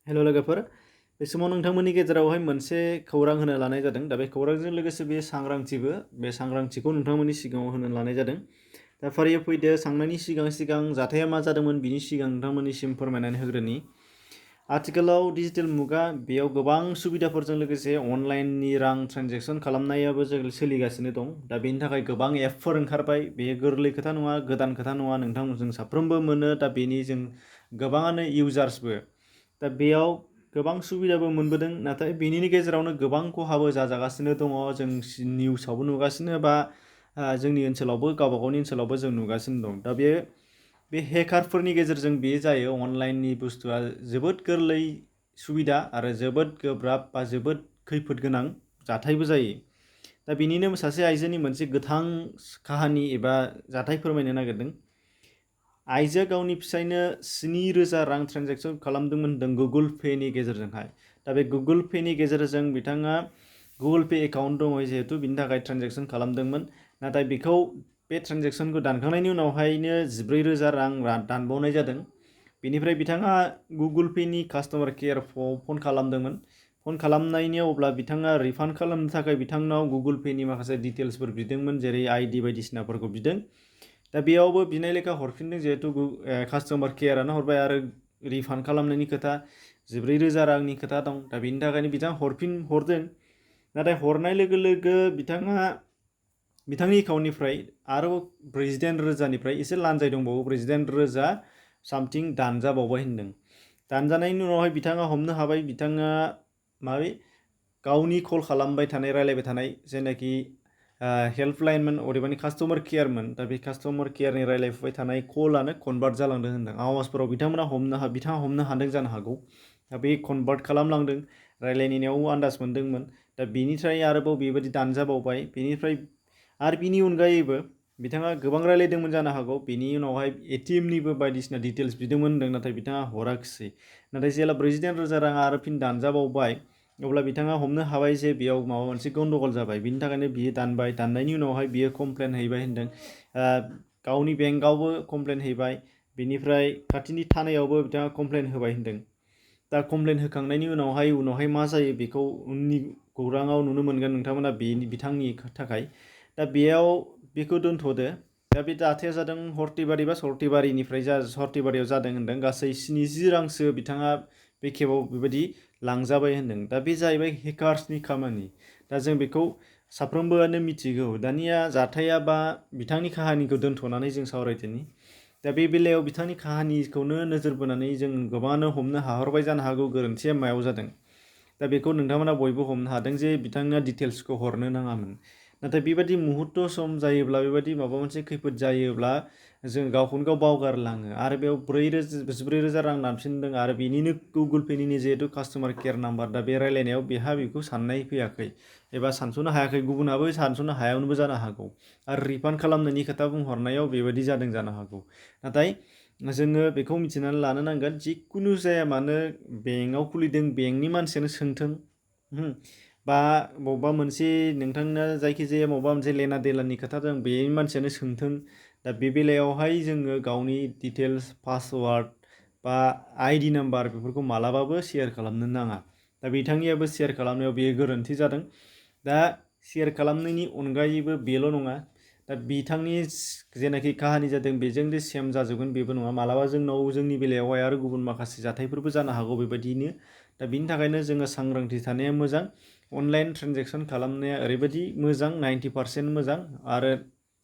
हेल' लोगोफोर बे समाव नोंथांमोननि गेजेरावहाय मोनसे खौरां होनो लानाय जादों दा बे खौरांजों लोगोसे बे सांग्रांथिखौ नोंथांमोननि सिगाङाव होनो लानाय जादों दा फारियै फैदो सांनायनि सिगां जाथाया मा जादोंमोन बिनि सिगां नोंथांमोननिसिम फोरमायनानै होग्रोनि आथिखालाव डिजिटेल मुगा बेयाव गोबां सुबिदाफोरजों लोगोसे अनलाइननि रां ट्रेन्जेक्सन खालामनायाबो सोलिगासिनो दं दा बेनि थाखाय गोबां एपफोर ओंखारबाय बेयो गोरलै खोथा नङा गोदान खोथा नङा नोंथां जों साफ्रोमबो मोनो दा बेनि जों गोबाङानो इउजार्सबो दा बेयाव गोबां सुबिदाबो मोनबोदों नाथाय बेनि गेजेरावनो गोबां खहाबो जाजागासिनो दङ जों निउसावबो नुगासिनो बा जोंनि ओनसोलावबो गावबा गावनि ओनसोलावबो जों नुगासिनो दं दा बे हेकारफोरनि गेजेरजों बे जायो अनलाइननि बुस्थुआ जोबोद गोरलै सुबिदा आरो जोबोद गोब्राब बा जोबोद खैफोद गोनां जाथायबो जायो दा बेनिनो सासे आइजोनि मोनसे गोथां काहानि एबा जाथाय फोरमायनो नागिरदों आइजोआ गावनि फिसायनो 7,000 रां ट्रेन्जेक्सन खालामदोंमोन होनदों गुगोल पेनि गेजेरजोंहाय दा बे गुगोल पेनि गेजेरजों बिथाङा गुगोल पे एकाउन्ट दङ जिहेतु बिनि थाखाय ट्रेन्जेक्सन खालामदोंमोन नाथाय बेखौ बे ट्रेन्जेक्सनखौ दानखांनायनि उनावहायनो 14,000 रां दानबावनाय जादों बेनिफ्राय बिथाङा गुगोल पेनि कास्टमार केयारआव फन खालामदोंमोन फन खालामनायनि अब्ला बिथाङा रिफान्ड खालामनो थाखाय बिथांनाव गुगोल पेनि माखासे डिटेल्सफोर बिदोंमोन जेरै आइडि बायदिसिनाफोरखौ बिदों दा बेयावबो बिनाय लेखा हरफिनदों जिहेतु कास्टमार केयारानो हरबाय आरो रिफान्ड खालामनायनि खोथा 14,000 रांनि खोथा दं दा बेनि थाखायनो बिथाङा हरदों नाथाय हरनाय लोगो लोगो बिथांनि एकाउन्टनिफ्राय आरो 48,000निफ्राय एसे लानजाय दंबावो 48,000 सामथिं दानजाबावबाय होनदों दानजानायनि उनावहाय बिथाङा हमनो हाबाय बिथाङा गावनि कल खालामबाय थानाय रायलायबाय थानाय जेनाखि हेल्पलाइनमोन अदेबानि कास्टमार केयारमोन दा बे कास्टमार केयारनि रायलायफुबाय थानाय कलआनो कनभार्ट जालांदों होनदों आवाजफोराव बिथाङा हमनो हादों जानो हागौ दा बे कनभार्ट खालामलांदों रायलायनायाव आन्दाज मोनदोंमोन दा बेनिफ्राय आरोबाव बेबायदि दानजाबावबाय बेनिफ्राय आरो बिनि अनगायैबो बिथाङा गोबां रायलायदोंमोन जानो हागौ बेनि उनावहाय एटिएमनिबो बायदिसिना डिटेल्स बिदोंमोन होनदों नाथाय बिथाङा हराखिसै नाथाय जेब्ला 48,000 राङा आरो फिन दानजाबावबाय अब्ला बिथाङा हमनो हाबाय जे बेयाव माबा मोनसे गन्डगल जाबाय बिनि थाखायनो बियो दाननायनि उनावहाय बियो कमप्लेन हैबाय होनदों गावनि बेंकआवबो कमप्लेन हैबाय बिनिफ्राय खाथिनि थानायावबो बिथाङा कमप्लेन होबाय होनदों दा कमप्लेन होखांनायनि उनावहाय मा जायो बेखौ उननि खौराङाव नुनो मोनगोन नोंथांमोना बिथांनि थाखाय दा बेखौ दोनथ'दो दा बे जाथाया जादों हरटिबारि बा सरटिबारियाव जादों होनदों गासै 70 रांसो बिथाङा बे खेबाव बेबायदि लांजाबाय होनदों दा बे जाहैबाय हेकार्सनि खामानि दा जों बेखौ साफ्रोमबोआनो मिथिगौ दानिया जाथाया बा बिथांनि काहानिखौ दोनथ'नानै जों सावरायदोनि दा बे बेलायाव बिथांनि काहानिखौनो नोजोर बोनानै जों गोबाङानो हमनो हाहरबाय जानो हागौ गोरोन्थिया मायाव जादों दा बेखौ नोंथांमोना बयबो हमनो हादों जे बिथाङा डिटेल्सखौ हरनो नाङामोन नाथाय बेबायदि मुहुर्त सम जायोब्ला बेबायदि माबा मोनसे खैफोद जायोब्ला जों गावखौनो गाव बावगारलाङो आरो बेयाव 14,000 रां दानफिनदों आरो बेनिनो गुगोल पेनिनो जिहेतु कास्टमार केयार नाम्बार दा बे रायलायनायाव बेखौ साननाय फैयाखै एबा सानस'नो हायाखै गुबुनाबो सानस'नो हायावनोबो जानो हागौ आरो रिफान्ड खालामनायनि खोथा बुंहरनायाव बेबायदि जादों जानो हागौ नाथाय जोङो बेखौ मिथिनानै लानो नांगोन जिखुनु जाया मानो बेंकआव खुलिदों बेंकनि मानसियानो सोंथों बा बबेबा मोनसे नोंथांना जायखिजाया बबेबा मोनसे लेना देलानि खोथा दं बे मानसियानो सोंथों दा बे बेलायावहाय जोङो गावनि डिटेल्स पासवार्ड बा आइडि नाम्बार बेफोरखौ मालाबाबो शेयार खालामनो नाङा दा बिथांनियाबो शेयार खालामनायाव बेयो गोरोन्थि जादों दा शेयार खालामनायनि अनगायैबो बेल' नङा दा बिथांनि जेनाखि काहानि जादों बेजों जे सेम जाजोबगोन बेबो नङा मालाबा जोंनि बेलायावहाय आरो गुबुन माखासे जाथायफोरबो जानो हागौ बेबायदिनो दा बिनि थाखायनो जोङो सांग्रांथि थानाया मोजां अनलाइन ट्रेन्जेक्सन खालामनाया ओरैबायदि मोजां 90% मोजां आरो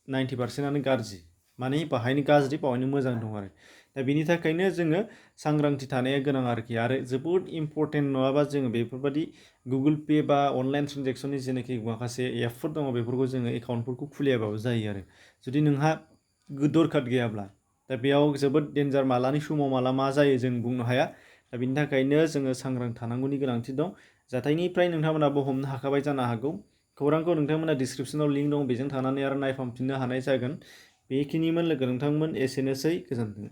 90%आनो गाज्रि माने बाहायनो गाज्रि बाहायनो मोजां दं आरो दा बिनि थाखायनो जोङो सांग्रांथि थानाया गोनां आरोखि आरो जोबोद इम्परटेन्ट नङाबा जोङो बेफोरबायदि गुगोल पे बा अनलाइन ट्रेन्जेक्सननि जेनाखि माखासे एपफोर दङ बेफोरखौ जोङो एकाउन्टफोरखौ खुलियाबाबो जायो आरो जुदि नोंहा दरखार गैयाब्ला दा बेयाव जोबोद डेन्जार मालानि समाव माला मा जायो जों बुंनो हाया दा बिनि थाखायनो जोङो सांग्रां थानांगौनि गोनांथि दं जाथायनिफ्राय नोंथांमोनाबो हमनो हाखाबाय जानो हागौ खौरांखौ नोंथांमोना डिसक्रिपसनाव लिंक दं बेजों थांनानै आरो नायफामफिननो हानाय जागोन बेखिनिमोन लोगो नोंथांमोन एसेनोसै गोजोन्थों